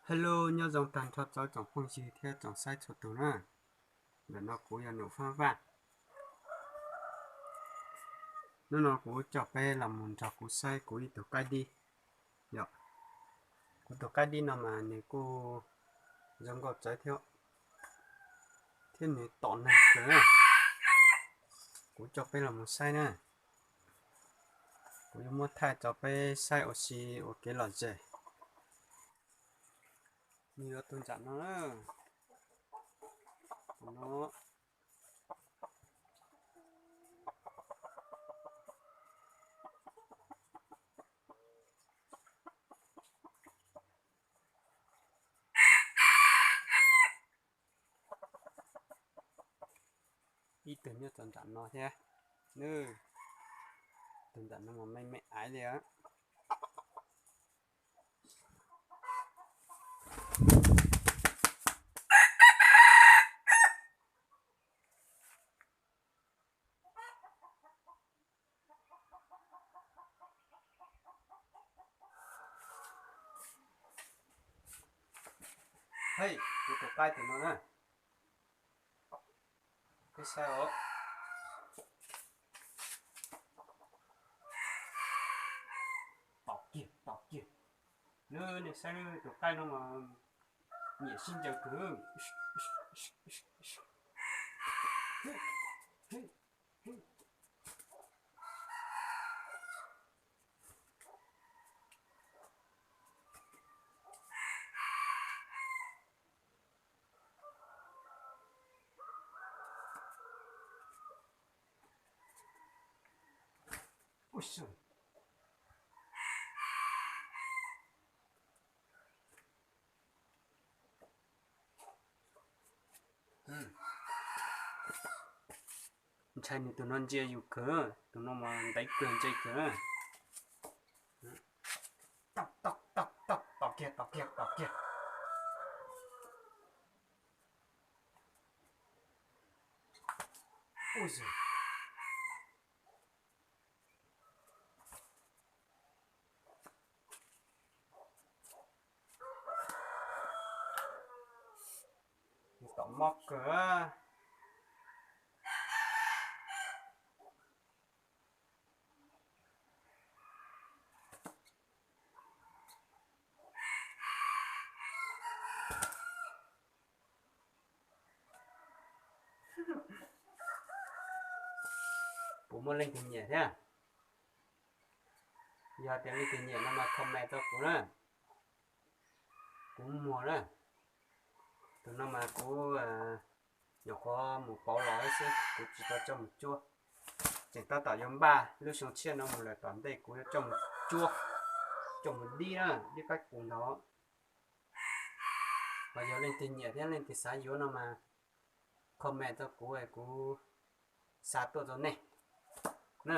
Hello, nyob zoo tag nrho rau tsoom phooj ywg thiab tsoom saib txhua tus na. Ntawm no kuv yog Num Fab Vaj. Hnub no kuv coj peb los mus nrog kuv saib kuv ib tug qaib dib. Yog, kuv tus qaib dib no mas nws kuj zoo nkauj tsawv thiab, thiab nws tom neeg kawg. Kuv coj peb los mus saib na. Kuv yuav muab thaij rau peb saib ua si ua kev lom zem. Nws yuav tus ntsam no na. Tus no. Ib tug nyob rau nram no thiab. Tus nram no mas me me aiv li. Hej, kuv tus qaib tus no na. Peb saib os. Tom kiag, tom kiag. Lub, nej saib tus qaib no mas nyiam sib ncaws kawg. Ntshai nws tus no ntsia yus kawg, tus no mas ntev kawg ntse kawg. Tom kiag, tom kiag, tom kiag. Ua, tom mob kawg. Puas muaj leej twg nyiam thiab? Yog tias leej twg nyiam no mas comment rau kuv na. Kuv muag na. Tus no mas kuv nyuam qhuav mus pauv los xwb, kuv tsis tau coj mus cuab. Tseem tab tom yuav npaj lub xyoo tshiab no mus lawm tom ntej kuv yuav coj mus cuab, coj mus dib na, dib qaib qus ntag. Ho yog leej twg nyiam thiab leej twg xav yuav no mas comment rau kuv, kuv xa tuaj rau nej na.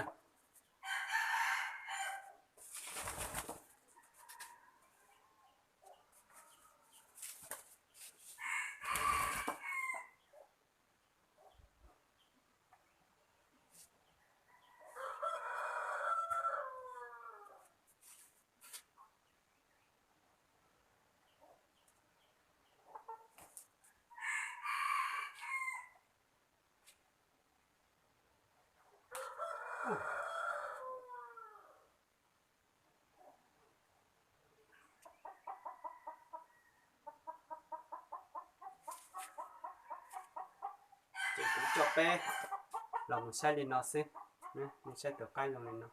Ces kuv coj peb los mus saib li no xwb, nej saib tus qaib zoo li no.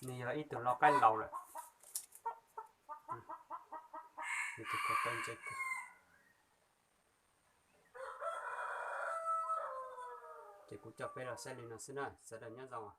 Nws yog ib tug lau qaib laus lawm. Nws tus ko taw ntse kawg. Ces kuv coj peb los saib li no xwb na, sawv daws nyob zoo.